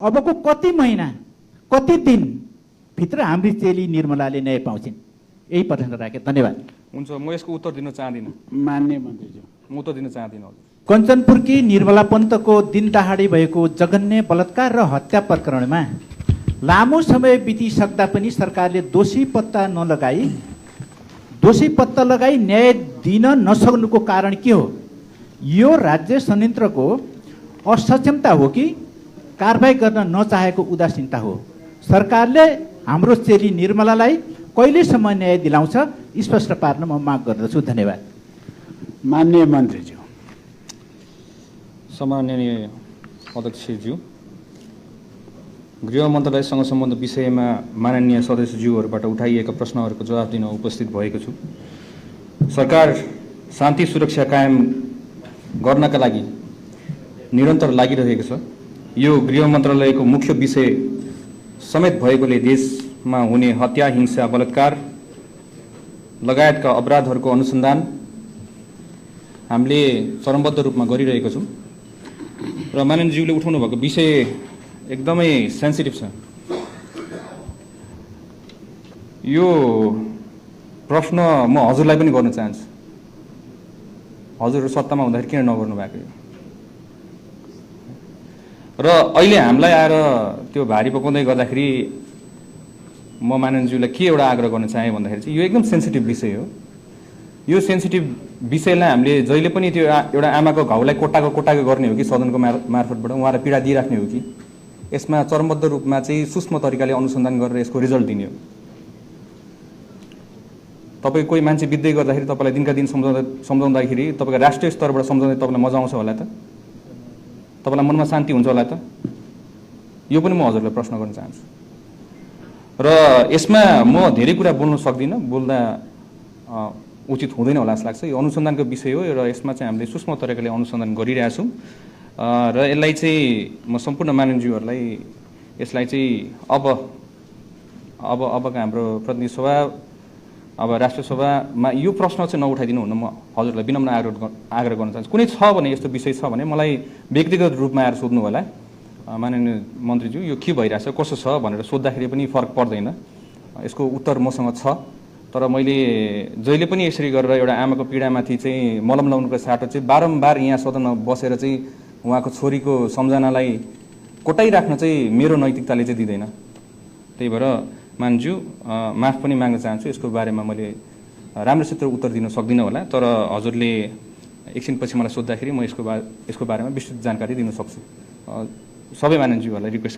अबको कति महिना कति दिन भित्र हाम्री चेली निर्मलाले न्याय पाउँछिन्? यही प्रश्न राखे। धन्यवाद। हुन्छ, म यसको उत्तर दिन चाहदिनँ। मान्य मन्त्रीज्यू, म उत्तर दिन चाहदिनँ। कञ्चनपुरकी निर्मला पन्तको दिन दहाडे भएको जघन्य बलात्कार र हत्या प्रकरणमा लामो समय बितिसक्दा पनि सरकारले दोषी पत्ता लगाई न्याय दिन नसक्नुको कारण के हो? यो राज्य संयन्त्रको असक्षमता हो कि कारबाही गर्न नचाहेको उदासीनता हो? सरकारले हाम्रो चेली निर्मलालाई कहिलेसम्म न्याय दिलाउँछ स्पष्ट पार्न म माग गर्दछु। धन्यवाद। मान्य मन्त्रीज्यू। सम्माननीय अध्यक्षज्यू, गृह मन्त्रालयसँग सम्बन्ध विषयमा माननीय सदस्यज्यूहरूबाट उठाइएका प्रश्नहरूको जवाफ दिन उपस्थित भएको छु। सरकार शान्ति सुरक्षा कायम गर्नका लागि निरन्तर लागिरहेको छ। यो गृह मन्त्रालयको मुख्य विषय समेत भएकोले देशमा हुने हत्या, हिंसा, बलात्कार लगायतका अपराधहरूको अनुसन्धान हामीले चरणबद्ध रूपमा गरिरहेको छौँ र माननीयज्यूले उठाउनु भएको विषय एकदमै सेन्सिटिभ छ। यो प्रश्न म हजुरलाई पनि गर्न चाहन्छु। हजुरहरू सत्तामा हुँदाखेरि किन नगर्नु भएको? र अहिले हामीलाई आएर त्यो भारी पकाउँदै गर्दाखेरि म माननीयज्यूलाई के एउटा आग्रह गर्न चाहेँ भन्दाखेरि चाहिँ यो एकदम सेन्सिटिभ विषय हो। यो सेन्सिटिभ विषयलाई हामीले जहिले पनि त्यो एउटा आमाको घाउलाई कोटाको गर्ने हो कि सदनको मार्फतबाट उहाँलाई पीडा दिइराख्ने हो कि यसमा चरणबद्ध रूपमा चाहिँ सूक्ष्म तरिकाले अनुसन्धान गरेर यसको रिजल्ट दिने हो? तपाईँ कोही मान्छे बित्दै गर्दाखेरि तपाईँलाई दिनका दिन सम्झाउँदाखेरि तपाईँको राष्ट्रिय स्तरबाट सम्झाउँदै तपाईँलाई मजा आउँछ होला त? तपाईँलाई मनमा शान्ति हुन्छ होला त? यो पनि म हजुरलाई प्रश्न गर्न चाहन्छु। र यसमा म धेरै कुरा बोल्न सक्दिनँ, बोल्दा उचित हुँदैन होला जस्तो लाग्छ। यो अनुसन्धानको विषय हो र यसमा चाहिँ हामीले सूक्ष्म तरिकाले अनुसन्धान गरिरहेछौँ र यसलाई चाहिँ म सम्पूर्ण माननीयज्यूहरूलाई यसलाई चाहिँ अबका हाम्रो प्रतिनिधि सभा, अब राष्ट्रिय सभामा यो प्रश्न चाहिँ नउठाइदिनु हुन म हजुरलाई विनम्र आग्रह गर्न चाहन्छु। कुनै छ भने यस्तो विषय छ भने मलाई व्यक्तिगत रूपमा आएर सोध्नु होला। माननीय मन्त्रीज्यू, यो के भइरहेछ, कसो छ भनेर सोद्धाखेरि पनि फरक पर्दैन। यसको उत्तर मसँग छ। तर मैले जहिले पनि यसरी गरेर एउटा आमाको पीडामाथि चाहिँ मलम लाउनुको साटो चाहिँ बारम्बार यहाँ सदनमा बसेर चाहिँ उहाँको छोरीको सम्झनालाई कोटाइराख्न चाहिँ मेरो नैतिकताले चाहिँ दिँदैन। त्यही भएर मान्यज्यू माफ पनि माग्न चाहन्छु। यसको बारेमा मैले राम्रोसित उत्तर दिन सक्दिनँ होला, तर हजुरले एकछिनपछि मलाई सोद्धाखेरि म यसको बारेमा विस्तृत जानकारी दिन सक्छु। सबै माननीयज्यूहरूलाई रिक्वेस्ट